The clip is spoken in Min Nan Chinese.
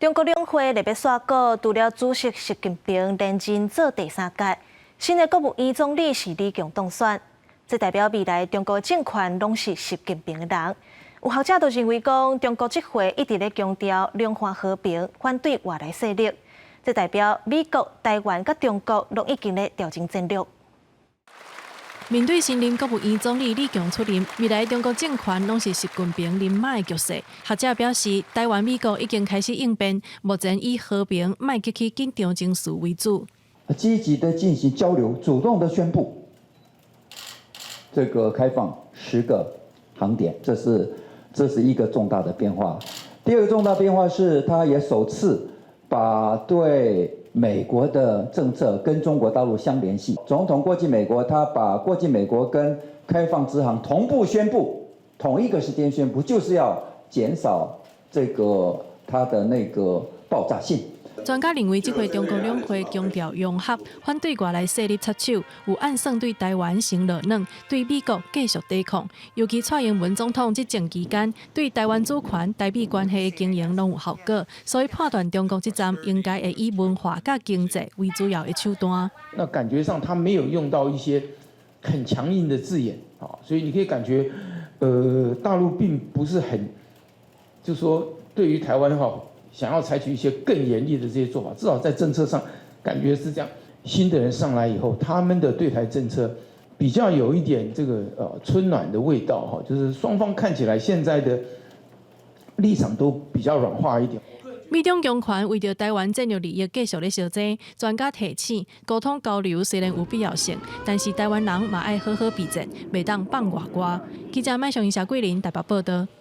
中國兩會特別煞閣，除了主席習近平連任做第三屆，新的國務院總理是李強當選，這代表未來中國政權攏是習近平的人。有學者就認為講，中國這回一直咧強調兩岸和平，反對外來勢力，這代表美國、台灣佮中國攏已經咧調整戰略。面對新任國務院總理李強出任，未來中國政權攏是習近平人馬的局勢。學者表示，台灣、美國已經開始應變，目前以和平、莫激起緊張情緒為主。積極的進行交流，主動的宣布這個開放10個航點，這是一個重大的變化。第二個重大變化是，他也首次把對美國的政策跟中國大陸相聯繫。總統過境美國，他把過境美國跟開放直航同步宣布，同一個時間宣布，就是要減少這個它的那個爆炸性。專家認為，這回中國兩會強調融合，反對外來勢力插手，有暗算對台灣先落軟，對美國繼續抵抗。尤其蔡英文總統執政期間，對台灣主權、台美關係的經營攏有效果，所以判斷中國這站應該會以文化佮經濟為主要的手段。那感覺上，他沒有用到一些很強硬的字眼，所以你可以感覺，大陸並不是很，就是說對於台灣哈，想要採取一些更嚴厲的這些做法，至少在政策上感覺是這樣。新的人上來以後，他們的對台政策比較有一點這個春暖的味道哈，就是雙方看起來現在的立場都比較軟化一點。美中強權為著台灣戰略利益繼續咧相爭，專家提醒溝通交流雖然有必要性，但是台灣人嘛愛好好備戰，袂當放外掛。記者麥尚義、謝桂林台北報道。